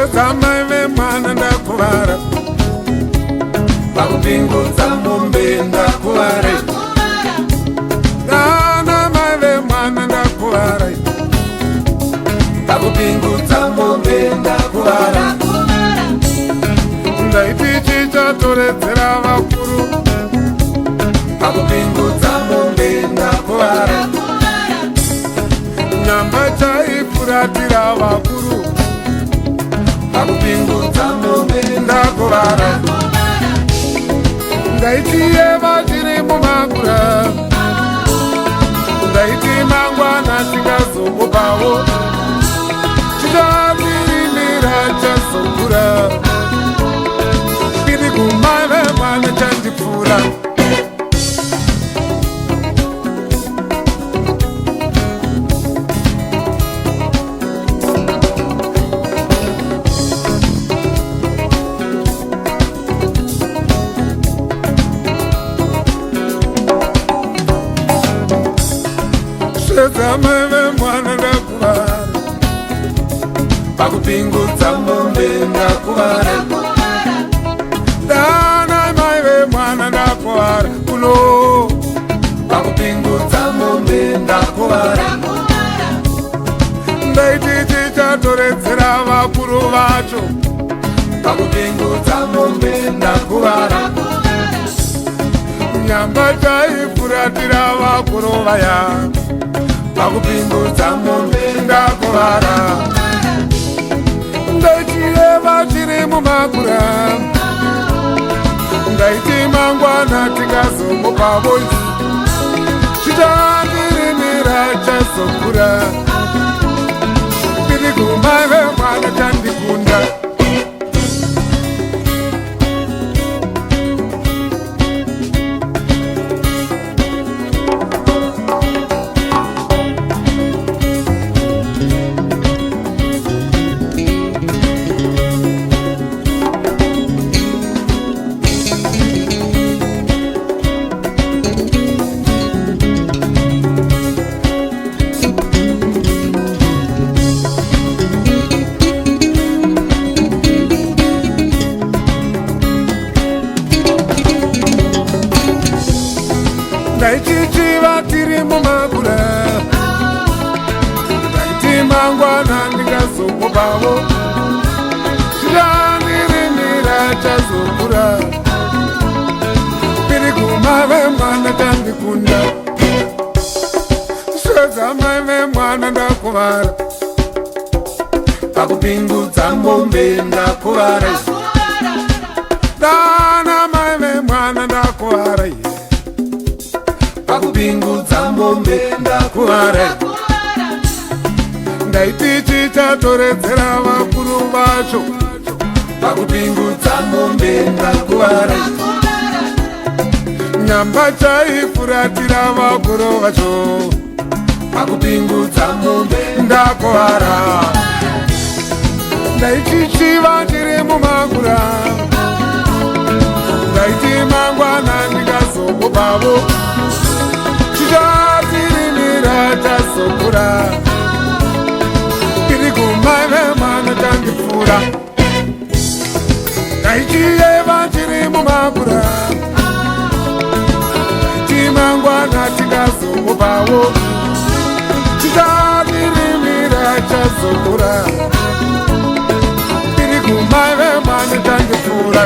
Svedza mai vemwana ndakuvara, pakupingudza mombe ndakuvara. Dana mai vemwana ndakuvara, pakupingudza mombe ndakuvara. Ndaiti chichatoredzera vakuru, pakupingudza mombe ndakuvara. Nyamba chaifuratira vakuru, pakupingudza mombe ndakuvara. Ndaiti yeva tiri mumakura, ndaiti mangwana tingazomupawo, chichatirimira chazokura, tiri kumave mwana chandipfuura. Svedza mai vemwana ndakuvara, pakupingudza mombe ndakuvara. Dana mai vemwana ndakuvara kuno, pakupingudza mombe ndakuvara. Ndaiti chichatoredzera vakuru vacho, pakupingudza mombe ndakuvara. Nyamba chaifuratira vakuru vaya, pakupingudza mombe ndakuvara. Ndaiti yeva chiri mumakura, ndaiti mangwana tingazomupa voisi, chichandirimira chazokura, tiri kumai vemwana chandikunda. Ndaichichiva tiri mumakura, ndaiti mangwana ndingazomupawo, chichandirimira chazokura, tiri kumave mwana chandikunda. Svedza mai vemwana ndakuvara, pakupingudza mombe ndakuvara. Dana mai vemwana ndakuvara, ye pakupingudza mombe ndakuvara. Ndaiti chichatoredzera vakuru vacho, pakupingudza mombe ndakuvara. Nyamba chaifuratira vakuru vacho, pakupingudza mombe ndakuvara. Ndaichichiva ndiri mumakura, ndaiti mangwana ndingazomupawo, chichatirimira chazokura, tiri kumai vemwana chandipfuura. Ndaichiyeva chiri mumakura, ndaiti mangwana tingazomupawo, chichatirimira chazokura, tiri kumai vemwana chandipfuura.